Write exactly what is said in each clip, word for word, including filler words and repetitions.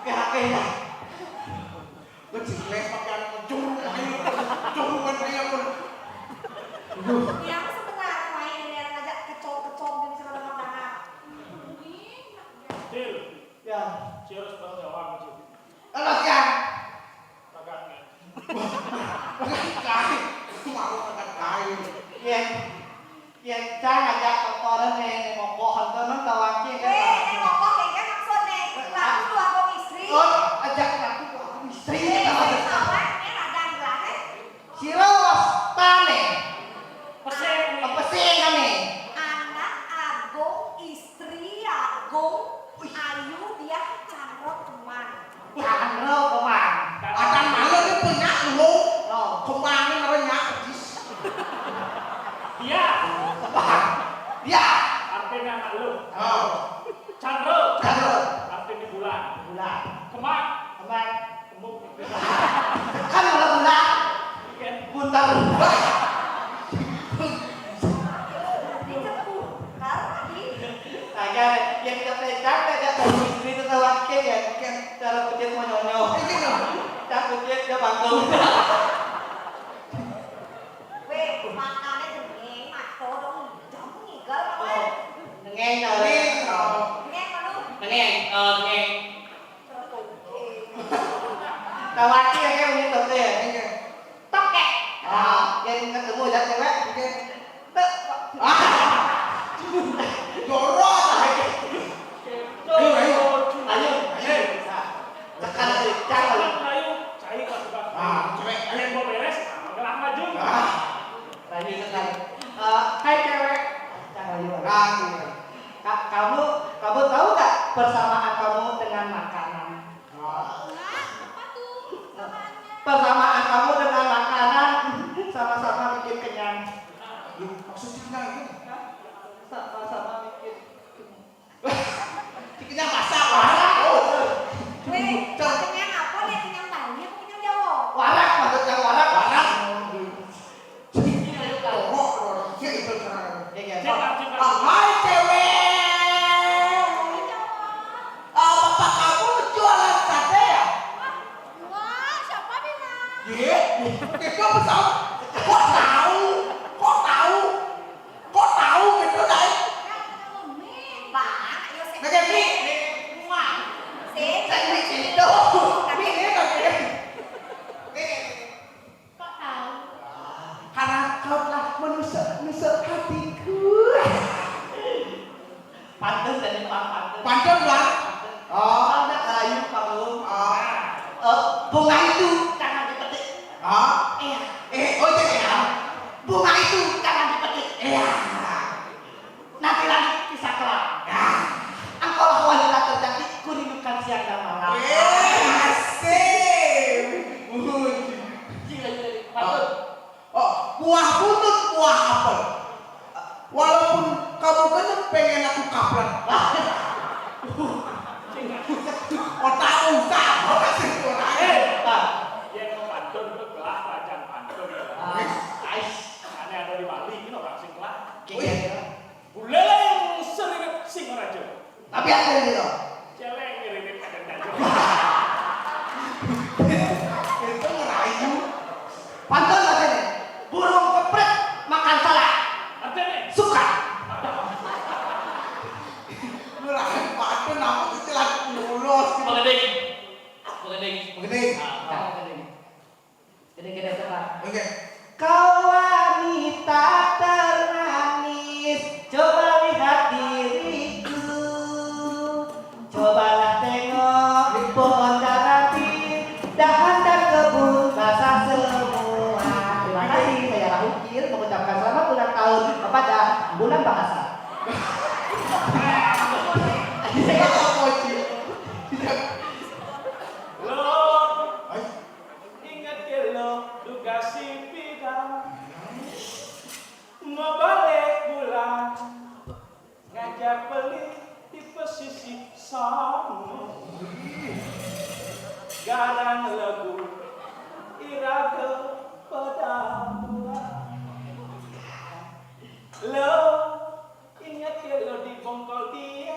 Oke, ya. Gue sih les pakai anak jurung aja, jurungan aja pun. Yang sebenarnya ini yang ngajak kecor-kecor di sana, dengar-dengar. Cil, ya. Cil harus bertanggung jawab, Cil. Alah, ya. Kagak. Kagak kain. Itu mah kagak kain. Iya. Iya, cang ajak kotoran nih, nih mau pohon tuh, non tahu angki kan? Eh, nih mau pohon kan maksudnya. Lagu dua kong istri. Oh, ajak lagu dua kong istri. Eh, kita mau tahu kan? Ini ada yang lahir. Sira wastane? Pesik. Pesik kami. Anak agung, istri agung, ayu dia cangkrok kemang. Cangkrok kemang. Akan malu dia punya lu. Oh. Kemang ini namanya pedis. Dia. Kemang. Dia. Artinya anak lu. Oh. Cangkrok. Cangkrok. Artinya bulan. Bulan. Kemang. Kemang. Kan malah pulang. Buntar. Agak yang kita pegang, kita tahu istri itu tahu akhir ya. Cara kucing mau nyonyo. Cara kucing dia bantu. Weh, makanya dengeng, mato dong, jam ngigal apa? Dengeng kali. Dengeng malu. Dengeng, eh, dengeng. Tawaki ya, kayak gitu tuh ya. Iya. Toke. Ah, yang ketemu aja cewek. Iya. Tek. Ah. Jorok. Ayo, ayo. Ayo, ayo. Tekan aja, jangan. Ayo, cai masuk. Ah, cewek. Ayo, mau beres. Gelang maju. Ah. Lanjut sekali. Eh, hai cewek. Cang Rayu. Ah, iya. Ka- kamu kamu tahu nggak persamaan kamu dengan makanan? Ah. Wah, apa tuh persamaannya? Persamaan kamu dengan makanan sama-sama bikin kenyang. Loh, maksudnya gimana? Sama-sama bikin kenyang. Kenyang masak, masak. Oh. Weh, kenyang apa nih? Kenyang Bali apa kenyang Jawa? Warak, maksudnya warak. Warak. Iya, iya. Hai, cewek. Ah, bapak kamu jualan sate ya? Wah, siapa bilang? Iya, itu pesawat. Kok tahu? Kok tahu? Kok tahu gitu, Dai? Bang, ayo sih. Pakai mie. Wah. Sih. Saya mie itu. Mie ini pakai. Nih. Kok tahu? Karena kau telah menusuk-nusuk hatiku. Pantun tadi, Pak, pantun. Pantun, Pak? Pantun. Oh. Ada kayu, Pak Lu. Oh. Eh, bunga itu jangan dipetik. Oh. Iya. Eh, oh, jadi ya. Bunga itu jangan dipetik. Iya. Nanti lagi bisa kelar. Nah, engkaulah wanita tercantik, kurindukan siang dan malam. Weh, asik. Muji. Gila, gila, gila. Pantun. Oh, buah butut, buah apel. Walaupun kamu gendut, pengen aku kaplek. Otak usah, apa sih kurang? Eh, Pak. Yang mau pantun, gelah, bacaan pantun. Ah, ais. Aneh ada di Bali, ini orang sing kelah. Wih. Buleleng siririt Singaraja. Tapi ada yang gitu. Celeng siririt Kadang Dajo. Itu ngerayu. Pantun aja nih. Burung keprit makan salak. Artinya? Suka. Ngerayu pantun apa tuh celak mulos gitu. Pengeding. Pengeding. Pengeding. Ah, pengeding. Gede-gede coba. Oke. Kau wanita termanis, coba lihat diriku. Cobalah tengok pohon dan ranting, dahan dan kebun basah semua. Terima kasih, saya Rahukir mengucapkan selamat ulang tahun kepada Bulan Bahasa. Lo. Ingat ke lo, duga si pida. Mau balik pulang. Ngajak beli di pesisir sana. Garang lagu iraga pada pulang. Lo ingat ke lo di bongkol dia.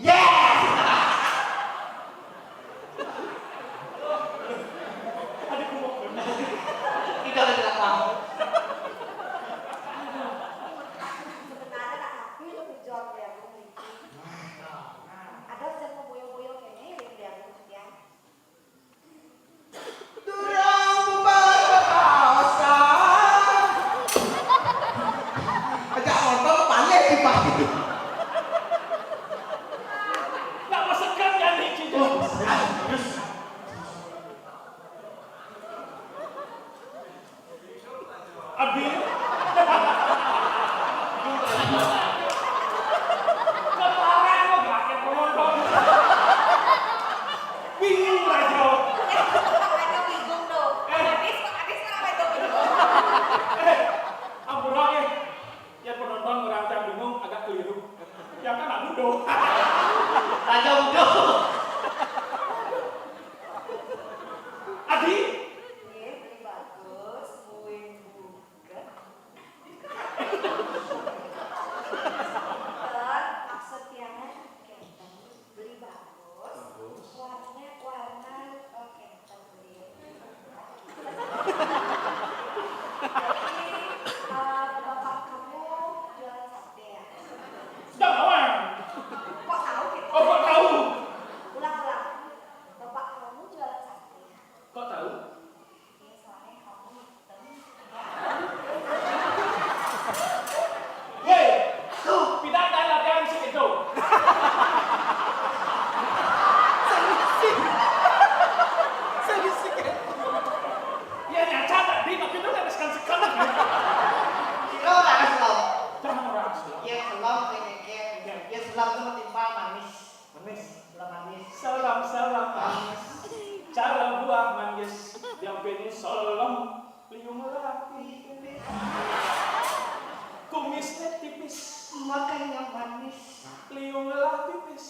Yes. Makan yang manis. Liu ngelah pipis.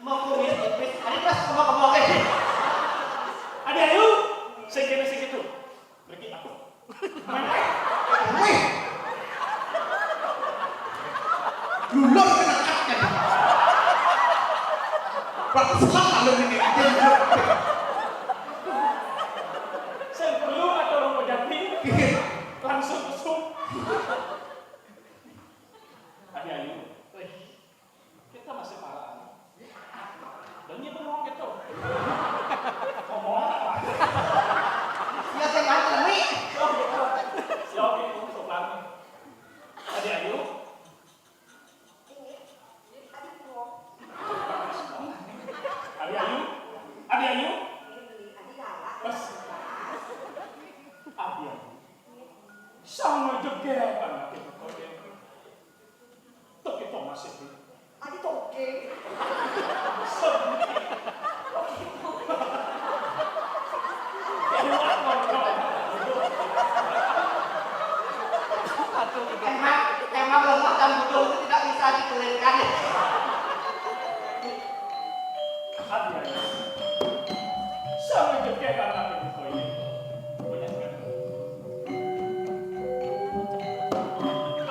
Mau kumis pipis. Ada kelas sama kamu, oke. Adi ayu, sing kene sing itu. Pergi aku. Wih. Lulur kena kat kan. Berarti salah kalau ini. Dia lulur. Sing perlu atau orang pejati. Iya. Langsung ke sum. Adi ayu. Wih. Kita masih paraan. Dan dia bengong gitu. Ngomong apa? Ya, saya nganter, Mi. Oh, gitu. Ya, oke, untuk lama. Adi ayu. Adi ayu. Adi ayu. Bas. Adi ayu. Sama juga kan, kita kode. Toke to masih. Adi toke. Sedih. Aduh, emang, emang lemah dan bodoh itu tidak bisa dikelirkan. Adi ayu. Sama juga kan, aku ini.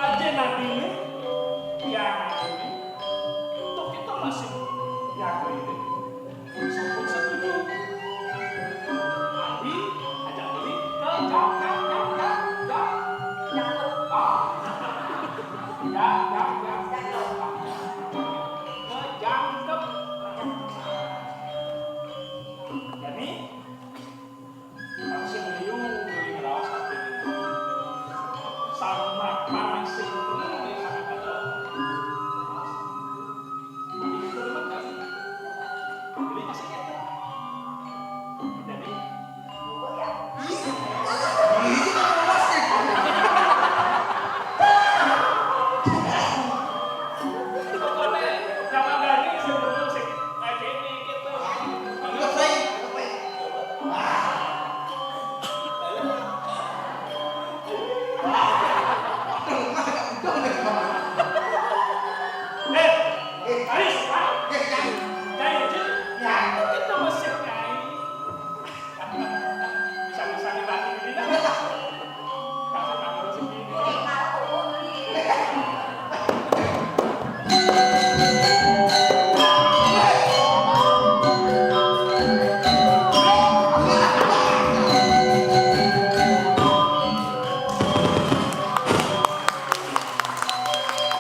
Aja nanti ini, ya ini, untuk kita masih ya ini. Sampun setuju. Adi, ajak beli ke Jakarta, Jakarta, Jakarta. Ah. Ya, ya, ya.